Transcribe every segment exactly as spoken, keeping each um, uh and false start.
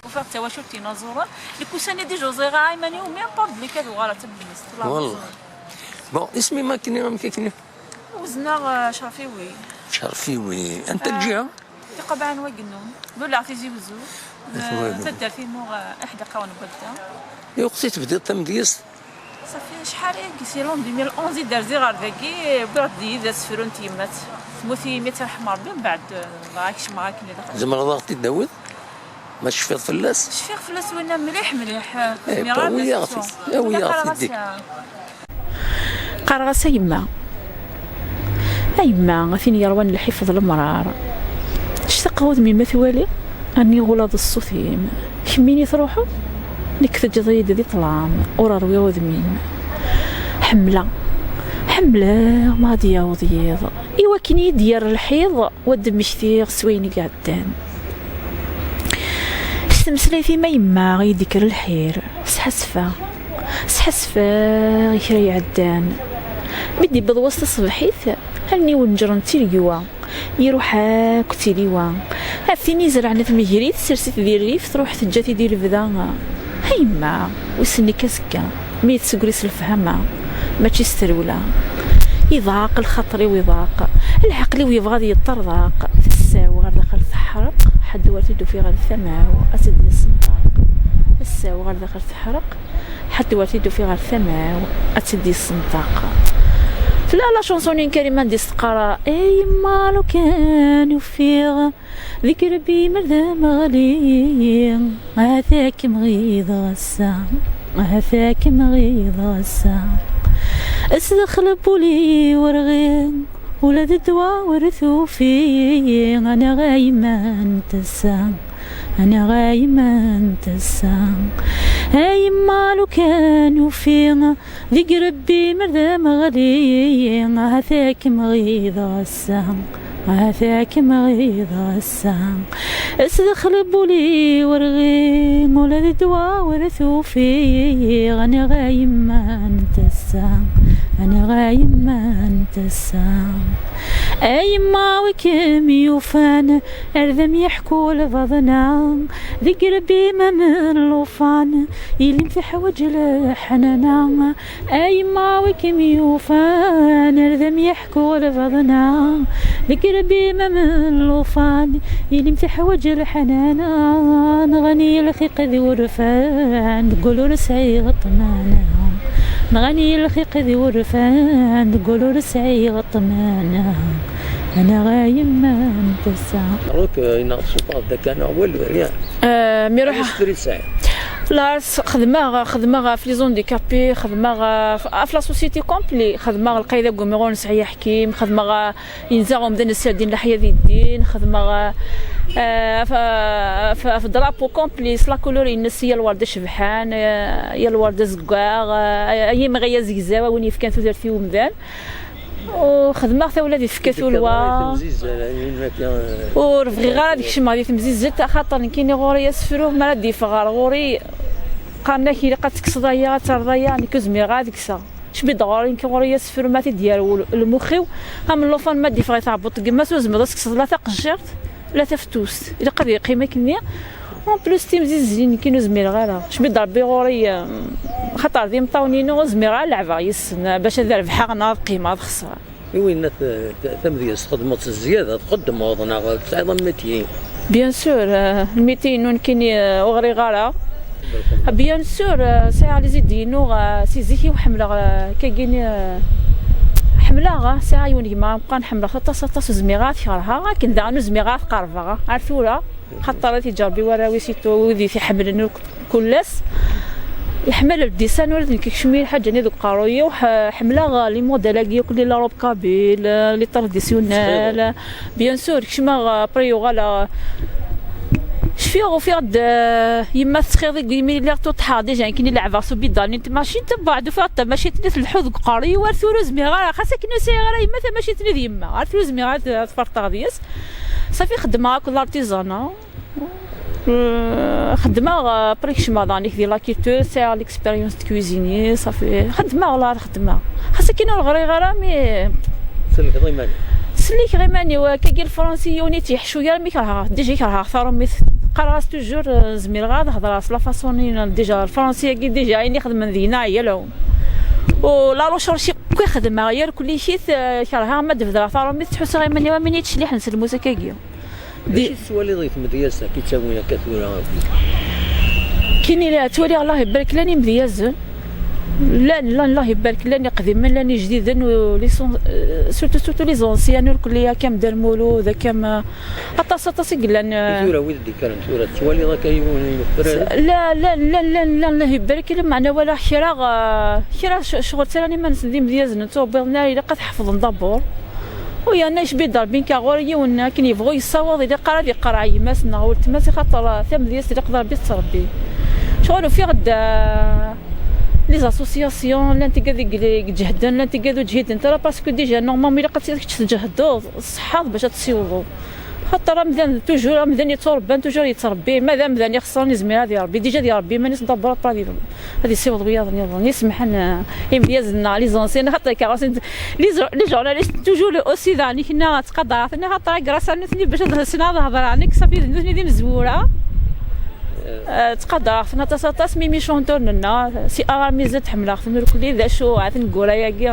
Ufiɣ d tawacult inaẓuren. Deg ussan-a déjà ẓriɣ iman-iw, mais pas blikat uɣaleɣ d tamelmist. Wallah. Bon, isem-im akkenni, amek akkenni? Wezneɣ, eh, Cerfiwi. Cerfiwi. Anta lǧiha? Tiqabaɛen Wagennun. Luleɣ Tizi Wezzu. Tizi Wezzu. Eh, taddart-inu, eh, iḥdiqawen n wadda. Iwqet i tebdiḍ tamedyazt? Safi acḥal agi, si l'an deux mille onze i d-rziɣ ɣer dagi, wwiɣ-d yid-i asefru n tyemmat. Temmut yimi-s, ad tt-yerḥem Rebbi, mbeɛd, eh, dɣa kecmeɣ akken i daxel. Tzemreḍ ad ɣ-t-id-tawiḍ? Ma tecfiḍ fell-as? Cfiɣ fell-as winna mliḥ, mliḥ. Eh, zmireɣ ad awi-yaɣ-t-id. Awi-yaɣ-t-id. Qqareɣ-as a yemma. A yemma, a tin yerwan lḥif d lemrar. Ctaqeɣ udem-im ad t-waliɣ, a nniɣ ula d ṣṣut-im. Kemmini truḥeḍ, nekk teǧǧeḍ-iyi-d di ṭṭlam, ur ṛwiɣ udem-im. Ḥemmleɣ, ḥemmleɣ ma ad d-yaweḍ yiḍ, i wakken i yi-d-yerr lḥiḍ, u ad d-mmektiɣ s wayen i iɛeddan. S tmeslayt-im a yemma i yi-d-ikker lḥir, sḥasfeɣ, sḥasfeɣ i kra iɛeddan. Mi d-iwweḍ wass taṣebḥit, allen-iw neǧǧrent d tilegwa, iruḥ akk d tiliwa. Ɣef tin izerɛen at Megrit, sers-it di rrif, truḥ teǧǧa-t-id i lebda. A yemma, wissen nekk azekka, mi yi-tessegri s lefhama, mačči s trewla. Iḍaq lxaṭer-iw, iḍaq. Lɛeql-iw yebɣa ad yeṭṭerḍeq. Tessaw ɣer daxel teḥreq, ḥedd ur t-id-ufiɣ ɣer tama-w, ad tt-id-yessenṭeq. Tessaw ɣer daxel teḥreq, ḥedd ur t-id-ufiɣ ɣer tama-w, ad tt-id-yessenṭeq. Tella la chanson n Karim Mandis teqqar: "A yemma, lukan ufiɣ deg Rebbi mer d ameɣli, ahat ad kem-ɣiḍeɣ ass-a, ahat ad kem-ɣiḍeɣ ass-a." Sdexel n wul-iw rɣiɣ, ula d ddwa ur tufi, anaɣ a yemma n tasa, anaɣ a yemma n tasa. A yemma, lukan ufiɣ deg Rebbi mer d ameɣli, ahat ad kem-ɣiḍeɣ ass-a, ahat ad kem-ɣiḍeɣ ass-a. Sdexel n wul-iw rɣiɣ, ula d ddwa ur tufi, anaɣ a yemma n tasa, anaɣ a yemma n tasa. A yemma, wi kem-yufan ar d am-yeḥku lbaḍna, deg Rebbi ma m llufan, yelli-m teḥwaǧ leḥnana. A yemma, wi kem-yufan ar d am-yeḥku lbaḍna, deg Rebbi ma m llufan, yelli-m teḥwaǧ leḥnana. Nɣan-iyi lxiq d wurfan, deg wul ur sɛiɣ ṭṭmana. Nɣan-iyi lxiq d wurfan, deg wul ur sɛiɣ ṭṭmana. Anaɣ a yemma n tasa. Donc, euh, il n'a pas de canard, ouais, le rien. Euh, mi ruḥ. Industrie, c'est. La, xedmeɣ, xedmeɣ ɣef les handicapés, xedmeɣ ɣef, ɣef la société complète, xedmeɣ lqayed agumi ur nesɛi aḥkim, xedmeɣ yenza umdan serdin leḥya di ddin, xedmeɣ, euh, ɣef, ɣef, ɣef drapeau complet, s la couleur-ines, yal ward acebḥan, euh, yal ward azeggaɣ, euh, ay imɣi azegzaw, a win yefkan tudert i umdan. U xedmeɣ tawla di tefka tulwa. Ur bɣiɣ ara ad kecmeɣ di temzizzelt, axaṭer nekkini ɣur-i asefru, mi ara d-yeffeɣ ɣer ɣur-i, qqaren-ak ilaq ad tekkseḍ aya, ad terreḍ aya, nekk ur zmireɣ ara ad kkseɣ. Cbi-d ɣur-i, nekk ɣur-i asefru, ma t-id-yerwel lmux-iw, am llufan ma d-yeffeɣ i tɛebbuḍt n yemma-s, ur tezmireḍ ad tekkseḍ la taqejjirt, la taftust. Ilaq ad yeqqim akkenni. En plus, timzizzin nekkini ur zmireɣ ara. Cbi-d Rebbi ɣur-i, eh, xaṭer d imeṭṭawen-inu ur zmireɣ ara ad leɛbeɣ yes-sen, eh, bac ad rebḥeɣ neɣ ad qqimeɣ ad xesreɣ. I winna t-, t-, tamedyazt txeddmeḍ s zzyada, txeddmeḍ neɣ tesɛiḍ ammetyi? Bien sûr, eh, lmiti-inu nekkini, eh, ur ɣriɣ ara. Bien sûr, eh, sɛiɣ les idées-inu, eh, si zik-iw ḥemmleɣ, eh, kagini, eh, ḥemmleɣ, eh, sɛiɣ yiwen gma ameqqran ḥemmleɣ-t aṭas, aṭas, ur zmireɣ ara ad t-kerheɣ, akken daɣen ur zmireɣ ara ad t-qerbeɣ, eh, ar tura. Xaṭer ad t-iǧerbi warraw-is, itu wid i t-iḥemmlen akk kul ass. Iḥemmel ldisan, ula d nekk ikcem-iyi lḥaǧa-nni deg uqerruy-iw. Ḥ-, ḥemmleɣ les modèles-agi akk, les la robe kabyle, les traditionnels. Bien sûr, kecmeɣ, après yuɣal, cfiɣ, ufiɣ-d, eh, yemma tettxiḍ-iyi imi lliɣ tuṭṭḥeɣ déjà, nekkini leɛbeɣ s ubiḍan n tmacint, mbeɛd ufiɣ-d tamacint-nni tleḥḥu deg uqerruy-iw, ar tura ur zmireɣ ara, xas akken ur sɛiɣ ara yemma, tamacint-nni d yemma, ar tura ur zmireɣ ara ad, ad ferṭeɣ deg-s. Safi xeddmeɣ akk d l'artisanat. Euh, xeddmeɣ, euh, après kecmeɣ daɣen di la culture, sɛiɣ l'expérience de cuisinier, safi. Xeddmeɣ, la xeddmeɣ. Xas akken ur ɣriɣ ara, mi... Tsellkeḍ iman-im? Sellkeɣ iman-iw, akkagi lefransi yiwen i tt-yeḥcu ara, mi kerheɣ, déjà kerheɣ tarumit. Qqareɣ-as toujours, euh, zmireɣ ad hedreɣ s la façon-nni, déjà lefransi-agi déjà ayen ixedmen deg-neɣ yal. U la recherche akk i xedmeɣ, yir kullikit, euh, kerheɣ ma d-bedreɣ taṛumit, ttḥussuɣ iman-iw am win yettcelliḥen s lmusik-agi. D acu tettwaliḍ i tmedyazt akka i ttawin akka tura? Kini la ttwaliɣ, Allah ibarek, llan imedyazen, llan, llan, Allah ibarek, llan iqdimen, llan ijdiden, u les an-, euh, surtout, surtout les anciens, ur kulli akka am Dda Lmulud, akka am, euh, aṭas, aṭas i yellan, euh, tura wid d-ikkren tura, tettwaliḍ akka yiwen yufrar? La, la, la, la, la, Allah ibarek, lameɛna walaɣ kra, euh, kra c-, ccɣel ttarran iman-nsen d imedyazen, ur ttṛebbiḍen ara, ilaq ad ḥefḍen d'abord. U yerna icbi-d Ṛebbi, nekk ɣur-i yiwen akken yebɣu yessawaḍ, ilaq ara ad iqerreɛ yemma-s neɣ weltma-s, axaṭer tamedyazt ilaq d Ṛebbi tettṛebbi. Ccɣel ufiɣ-d, euh, les associations, llan tigad i i iǧehden, llan tigad ur ǧhident ara, parce que déjà, normalement, ilaq ad kečč tǧehdeḍ, tṣeḥḥaḍ bac ad tessiwḍeḍ. Xaṭer amdan, toujours, amdan yettwaṛebban, toujours yettṛebbi. Ma d amdan ixeṣren, izmir ad iṛebbi. Déjà ad iṛebbi iman-is, d'abord, après ad iṛebbi. Ad yessiweḍ wiyaḍ nniḍen. Isemḥen, eh, imedyazen-nneɣ, les anciens, xaṭer akka, les, les journalistes, toujours aussi daɣen, ikna ttqadaren-ten, xaṭer grâce à nutni bac ad ssneɣ ad hedreɣ nekk, safi d nutni d imezwura. Eh, ttqadreɣ-ten aṭas, aṭas, mi mi chanteur-nneɣ, si alarmi zdat ḥemmleɣ-ten irkelli, d acu, ha-ten deg ura-agi,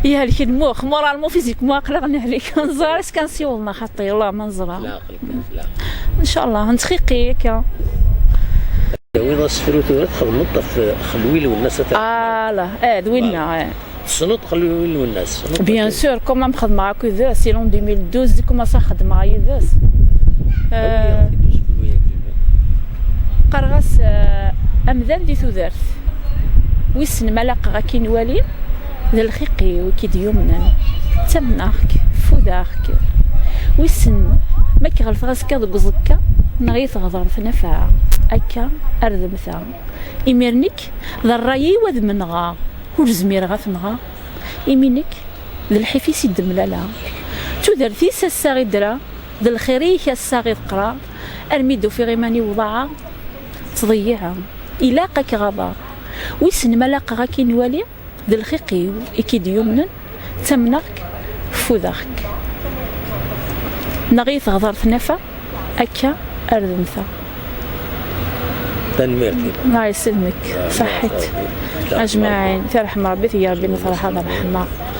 ihelken mux, moralement, physiquement, aql-aɣ nehlek, ur neẓri ara s kan siwḍen, xaṭi, Allah, ma neẓra. Ncallah, nettxiqi akka. Tawiḍ asefru tura txedmeḍ ɣef Xelwi Lwennas, a ta-, ala, eh, d winna, eh. Tessneḍ Xelwi Lwennas? Bien sûr, quand même xedmeɣ akked-s, si l'an deux mille douze i commencé xedmeɣ yid-s. Eh, qqareɣ-as, eh, amdan di tudert. Wissen ma laqeɣ ad k-in-wali, d lxiq-iw i k-id-yumnen. Ttamneɣ-k, ffudeɣ-k. Wissen ma k-ɣelfeɣ azekka deg uẓekka, neɣ i teɣder tnafa. Akka, ar d mmteɣ. Imir nekk, d ṛṛay-iw ad menɣeɣ, ur zmireɣ ad t-nɣeɣ. Imi nekk, d lḥif-is i d-mlaleɣ. Tudert-is ass-a i ddreɣ, d lxir-ik ass-a i ḍeqqreɣ, armi d-ufiɣ iman-iw ḍaɛeɣ, ttḍeyyiɛeɣ. Ilaq ad k-ɣaḍeɣ. Wissen ma laqeɣ ad k-in-wali, d lxiq-iw i k-id-yumnen, ttamneɣ-k, ffudeɣ-k. Neɣ i teɣder tnafa, akka ar d mmteɣ. Tanemmirt. Allah yesselmek. Ah, ṣaḥit. Ajmaɛin. Tirḥem Ṛebbi, tga Ṛebbi lferḥ d ṛṛeḥma.